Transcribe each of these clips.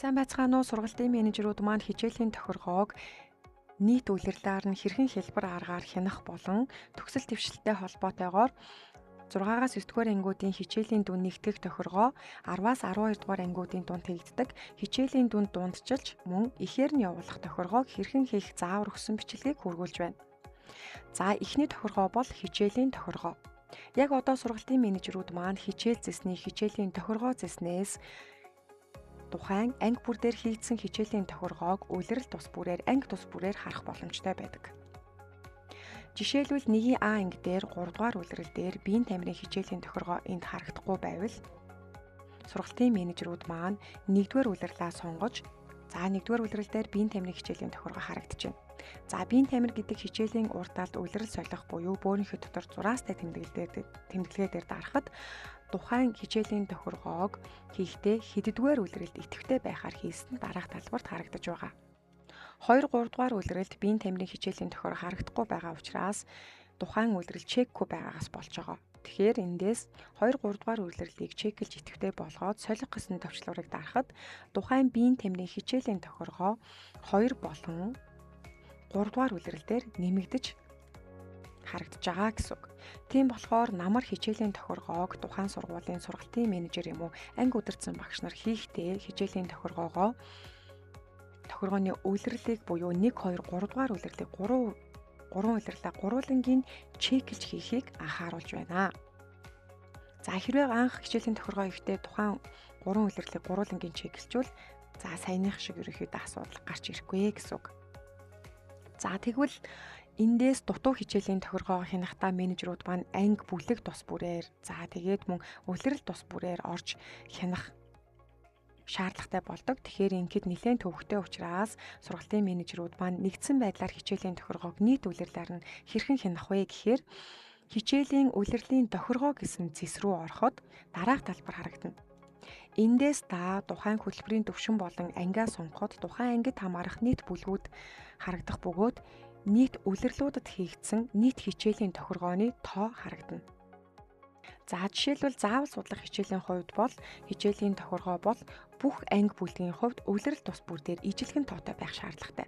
Сайн байцгаана уу, сургалтын менежерүүд маань хичээлийн тохиргоог нийт улирлаар нь хэрхэн хялбар аргаар хянах болон төгсөл дэвшилттэй холбоотойгоор 6-аас 9 дугаар ангиудын хичээлийн дүн нэгтгэх тохиргоо 10-аас 12 дугаар ангиудын дунд хийгддэг хичээлийн дүнд дундчилж мөн ихээр нь явуулах тохиргоог хэрхэн хийх заавар өгсөн бичлэгийг хүргүүлж байна. За, эхний тохиргоо бол хичээлийн тохиргоо. Яг одоо сургалтын менежерүүд маань хичээл зэсний хичээлийн тохиргоо зэснээс тухайн анги бүр дээр хийгдсэн хичээлийн тохиргоог улирал тус бүрээр анги тус бүрээр харах боломжтой байдаг. Жишээлбэл, 1 А анги дээр 3 дугаар улирал дээр биеийн тамирын хичээлийн тохиргоо энд харагдахгүй байвал сургалтын менежерүүд маань 1-р улирлаа сонгож, за 1-р улирал дээр биеийн тамирын хичээлийн тохиргоо харагдчихэв. За, биеийн тамир гэдэг хичээлийн урд талд улирал солих буюу бөөрийнхөө дотор зураастай тэмдэглэгээ дээр дарахад тухайн хичээлийн тохиргоог хийхдээ хэддүгээр улиралд идэвхтэй байхаар хийсэн дараах талбарт харагдаж байгаа. 2 3 дугаар улиралд биеийн тамирын хичээлийн тохиргоо харагдахгүй байгаа учраас тухайн улирал чекгүй байгаагаас болж байгаа. Тэгэхээр эндээс 2 3 дугаар улирлыг чеклж идэвхтэй болгоод солих гэсэн товчлуурыг дарахад тухайн биеийн тамирын хичээлийн тохиргоо 2 болон 3 дугаар улирал дээр нэмэгдэж харагдаж байгаа гэсэн үг. Тийм болохоор намар хичээлийн тохиргоог тухайн сургуулийн сургалтын менежер юм уу анги удирдсан багш нар хийхдээ хичээлийн тохиргоогоо тохиргооны улирлыг буюу 1 2 3 дугаар улирлыг 3 3 улирлаа гурвуулангийн чеклж хийхийг анхааруулж байна. За, хэрвээ анх хичээлийн тохиргоо хийхдээ тухайн 3 улирлыг гурвуулангийн чеклжвэл за саяных шиг ерөнхийдөө асуудал гарч ирэхгүй гэсэн үг. За, тэгвэл эндээс дутуу хичээлийн тохиргоо хянахдаа менежерүүд маань анги бүлэг тус бүрээр, за тэгээд мөн улирал тус бүрээр орж хянах шаардлагатай болдог. Тэгэхээр ингээд нэлээд төвөгтэй учраас сургалтын менежерүүд маань нэгдсэн байдлаар хичээлийн тохиргоог нийт улирлаар нь хэрхэн хянах вэ гэхээр хичээлийн улирлын тохиргоо гэсэн цэс рүү ороход дараах талбар харагдана. Эндээс та тухайн хөтөлбөрийн төвшин болон ангиа сонгоход тухайн ангид хамаарах нийт бүлгүүд харагдах бөгөөд нийт улирлуудад хийгдсэн нийт хичээлийн тохиргооны тоо харагдана. За, жишээлбэл, заавал судлах хичээлийн хувьд бол хичээлийн тохиргоо бол бүх анги бүлгийн хувьд улирал тус бүр дээр ижилхэн тоотой байх шаардлагатай.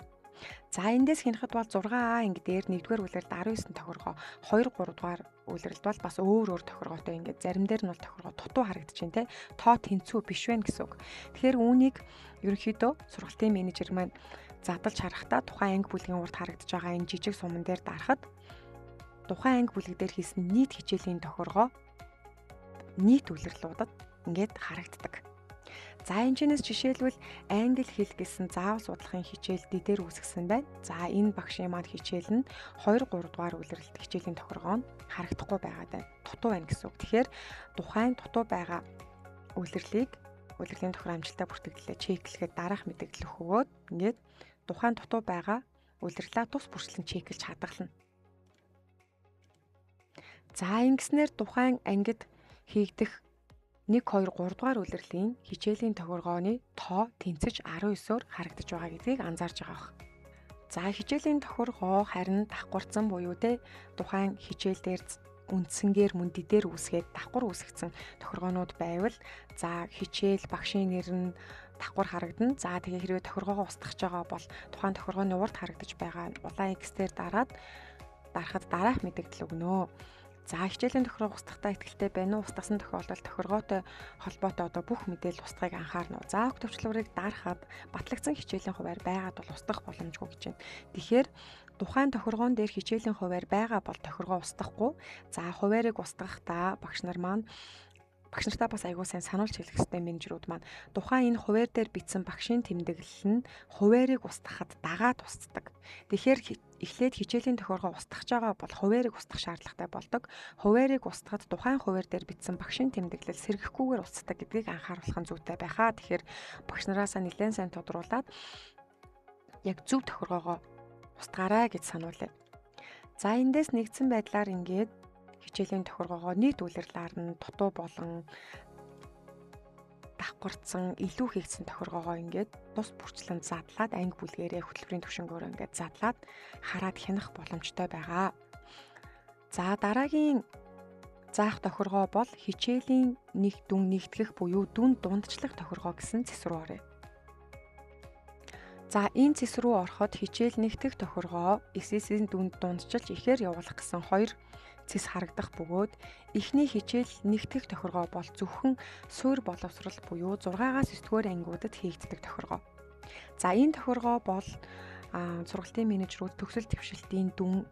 За, эндээс хянахад бол 6А анги дээр 1-р улиралд 19 тохиргоо, 2 3 дугаар улиралд бол бас өөр өөр тохиргоотой, ингээд зарим дээр нь бол тохиргоо дутуу харагдаж байна те. Тоо тэнцүү биш байна гэсэн үг. Тэгэхээр үүнийг ерөнхийдөө сургалтын менежер маань задалж харахдаа тухайн анги бүлгийн урд харагдаж байгаа энэ жижиг суман дээр дарахад тухайн анги бүлэг дээр хийсэн нийт хичээлийн тохиргоо нийт улирлуудад ингээд харагддаг. За, энэ чинээс жишээлбэл, англи хэл гэсэн заавал судлахын хичээл дидээр үүсгэсэн байна. За, энэ багшийн маань хичээл нь 2 3 дугаар улиралд хичээлийн тохиргоо нь харагдахгүй байгаа даа. Дутуу байна гэсэн үг. Тэгэхээр тухайн дутуу байгаа улирлыг улирлын тохиргоо амжилттай бүртгэгдлээ чеклэхэд дараах мэдээлэл өгөөд ингээд тухайн дутуу байгаа улирлаа тус бүрчлэн чеклж хадгална. За, ингэснээр тухайн ангид хийгдэх 1 2 3 дугаар улирлын хичээлийн тохиргооны тоо тэнцэж 19-оор харагдаж байгаа гэдгийг анзаарч байгаа бах. За, хичээлийн тохиргоо харин давхарцсан буюу те тухайн хичээл дээр үндсэнгээр мөн дидээр үүсгээд давхар үүсгэсэн тохиргоонууд байвал за хичээл багшийн нэр нь давхар харагдана. За, тэгээ хэрвээ тохиргоогоо устгах байгаа бол тухайн тохиргооны урд харагдаж байгаа улаан X дээр дараад дарахад дараах мэдээлэл өгнө. За, хичээлийн тохиргоо устгахдаа итгэлтэй байна уу? Устгасан тохиолдолд тохиргоотой холбоотой одоо бүх мэдээлэл устгахыг анхаарна уу? За, төвчлүүрийг дарахад батлагдсан хичээлийн хуваар байгаад бол устгах боломжгүй гэж байна. Тэгэхээр тухайн тохиргоон дээр хичээлийн хуваар байгаа бол тохиргоо устгахгүй. За, хуваарийг устгахдаа багш нар маань багш нартаа бас айгуу сайн сануулж хэлэх ёстой менежерүүд маань тухайн энэ хуваар дээр бичсэн багшийн тэмдэглэл нь хуваарийг устгахад дагаад устдаг. Тэгэхээр эхлээд хичээлийн тохиргоо устгах байгаа бол хуваарийг устгах шаардлагатай болдог. Хуваарийг устгахад тухайн хуваар дээр бичсэн багшийн тэмдэглэл сэргэхгүйгээр устдаг гэдгийг анхааруулах нь зүйтэй байхаа. Тэгэхээр багш нараасаа нэлээд сайн тодруулаад яг зөв тохиргоогоо устгаарай гэж сануулъя. За, эндээс нэгдсэн байдлаар ингээд хичээлийн тохиргоогоо нийт улирлаар нь дутуу болон давхарцсан илүү хийгдсэн тохиргоогоо ингээд тус бүрчлэн задлаад анги бүлгээрээ хөтөлбөрийн түвшингөөр ингээд задлаад хараад хянах боломжтой байгаа. За, дараагийн заах тохиргоо бол хичээлийн нэг дүн нэгтгэх буюу дүн дундчлах тохиргоо гэсэн цэс рүү оръё. За энэ цэс рүү ороход хичээл нэгтгэх тохиргоо SSS-ийн дүнд дундчилж ихээр явуулах гэсэн хоёр цэс харагдах бөгөөд эхний хичээл нэгтгэх тохиргоо бол зөвхөн суурь боловсрол буюу 6-аас 9-р ангиудад хийгддэг тохиргоо. За энэ тохиргоо бол сургалтын менежерүүд төгсөл дэвшилтийн дүн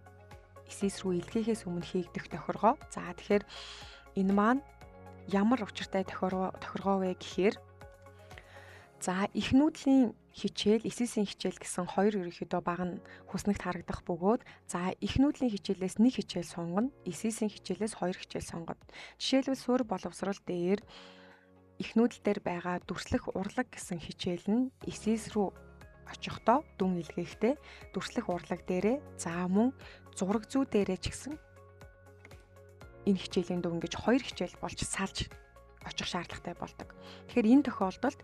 SSS рүү илгээхээс өмнө хийгдэх тохиргоо. За тэгэхээр энэ маань ямар учиртай тохиргоо вэ гэхээр за их нүүдлийн хичээл, SSS-ийн хичээл гэсэн хоёр ерөнхийдөө бага нь хүснэгт харагдах бөгөөд за их нүүдлийн хичээлээс нэг хичээл сонгоно, SSS-ийн хичээлээс хоёр хичээл сонгоно. Жишээлбэл суурь боловсрол дээр их нүүдэл дээр байгаа дүрслэх урлаг гэсэн хичээл нь SSS рүү очихдоо дүн илгээхдээ дүрслэх урлаг дээрээ за мөн зураг зүй дээрээ ч гэсэн энэ хичээлийн дүн гэж хоёр хичээл болж салж очих шаардлагатай болдог. Тэгэхээр энэ тохиолдолд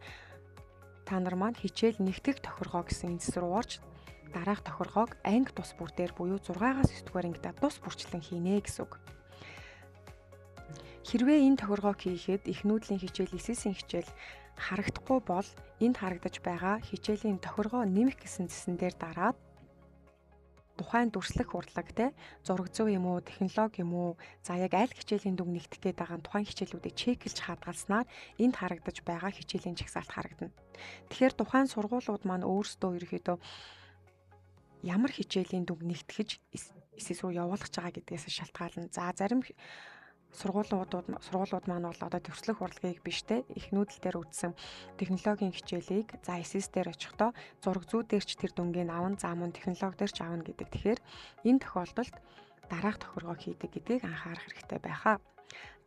та нар маань хичээл нэгтгэх тохиргоо гэсэн энэ цэс рүү орж дараах тохиргоог анги тус бүр дээр буюу 6-аас 9-р ангидаа тус бүрчлэн хийнэ гэсэн үг. Хэрвээ энэ тохиргоог хийхэд их нүүдлийн хичээл, SSS-ийн хичээл харагдахгүй бол энд харагдаж байгаа хичээлийн тохиргоо нэмэх гэсэн цэсэн дээр дараад тухайн дүрслэх урлаг те зураг зүй юм уу, технологи юм уу, за яг аль хичээлийн дүн нэгтгэх гээд байгаа тухайн хичээлүүдийг чеклж хадгалснаар энд харагдаж байгаа хичээлийн жагсаалт харагдана. Тэгэхээр тухайн сургуулиуд маань өөрсдөө ерөнхийдөө ямар хичээлийн дүн нэгтгэж SSS рүү явуулах байгаа гэдгээс шалтгаална. За зарим сургуулиуд маань бол одоо төвслөх урлагийг биш те их нүүдэл дээр үтсэн технологийн хичээлийг за SSS дээр очихдоо зураг зүй дээр ч тэр дүнгийг авна, за мөн технологи дээр ч авна гэдэг. Тэгэхээр энэ тохиолдолд дараах тохиргоо хийдэг гэдгийг анхаарах хэрэгтэй байхаа.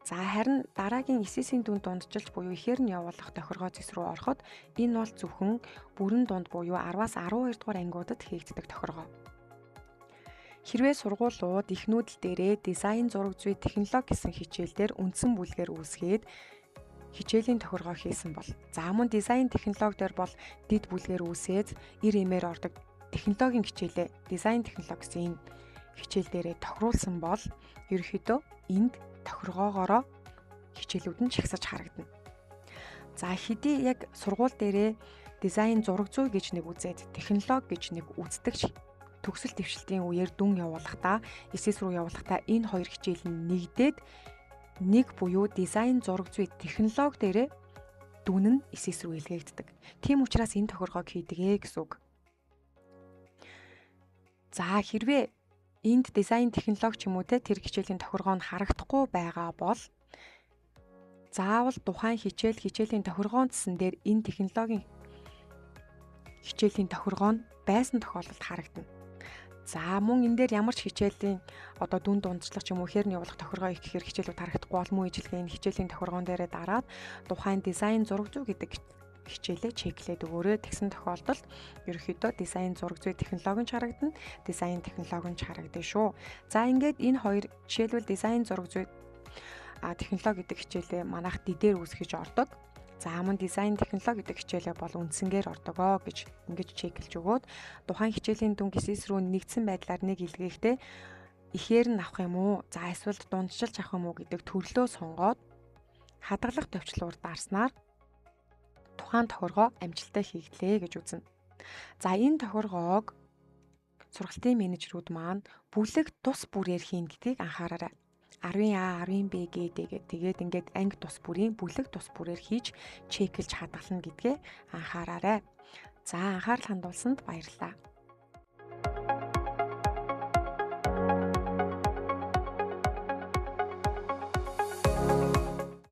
За харин дараагийн SSS-ийн дүн дундчилж буюу ихээр нь явуулах тохиргоо цэс рүү ороход энэ бол зөвхөн бүрэн дунд буюу 10-аас 12 дугаар ангиудад хийгддэг тохиргоо. Хэрвээ сургуулиуд их нүүдэл дээрээ дизайн, зураг зүй, технологи гэсэн хичээл дээр үндсэн бүлгээр үүсгээд хичээлийн тохиргоо хийсэн бол за мөн дизайн технологи дээр бол дэд бүлгээр үүсээд ир имээр ордог технологийн хичээлээ дизайн технологи гэсэн энэ хичээл дээрээ тохируулсан бол ерөнхийдөө энд тохиргоогоороо хичээлүүд нь чагсаж харагдана. За хэдий яг сургууль дээрээ дизайн, зураг зүй гэж нэг үзээд технологи гэж нэг үздэг төгсөл дэвшилтийн үеэр дүн явуулахдаа SSS рүү явуулахдаа энэ хоёр хичээл нь нэгдээд нэг буюу дизайн, зураг зүй, технологи дээрээ дүн нь SSS рүү илгээгддэг. Тийм учраас энэ тохиргоог хийдэг гэсэн үг. За хэрвээ энд дизайн, технологи ч юм уу те тэр хичээлийн тохиргоо нь харагдахгүй байгаа бол заавал тухайн хичээлийн тохиргоон цэсэн дээр энэ технологийн хичээлийн тохиргоо нь байсан тохиолдолд харагдана. За мөн энэ дээр ямар ч хичээлийн одоо дүн дундчлах ч юм уу ихээр нь явуулах тохиргоо их гэхээр хичээлүүд харагдахгүй бол мөн ижлэгээ энэ хичээлийн тохиргоон дээрээ дараад тухайн дизайн, зураг зүй гэдэг хичээлээ чеклээд өгөөрэй. Тэгсэн тохиолдолд ерөнхийдөө дизайн, зураг зүй, технологи нь харагдана, дизайн, технологи нь харагдана шүү. За ингээд энэ хоёр жишээлбэл дизайн, зураг зүй, технологи гэдэг хичээлээ манайх дидээр үүсгэж ордог. За мөн дизайн, технологи гэдэг хичээлээ бол үндсэнгээр ордогоо гэж ингэж чеклж өгөөд тухайн хичээлийн дүн SSS рүү нэгдсэн байдлаар нэг илгээхдээ ихээр нь авах юм уу? За эсвэл дундчилж авах юм уу гэдэг төрлөө сонгоод хадгалах товчлуур дарснаар тухайн тохиргоо амжилттай хийгдлээ гэж үзнэ. За энэ тохиргоог сургалтын менежерүүд маань бүлэг тус бүрээр хийн гэдгийг анхаараарай. 10А, 10Б, Г, Д гэдэг. Тэгээд ингээд анги тус бүрийн бүлэг тус бүрээр хийж чеклж хадгална гэдгээ анхаараарай. За анхаарал хандуулсанд баярлалаа.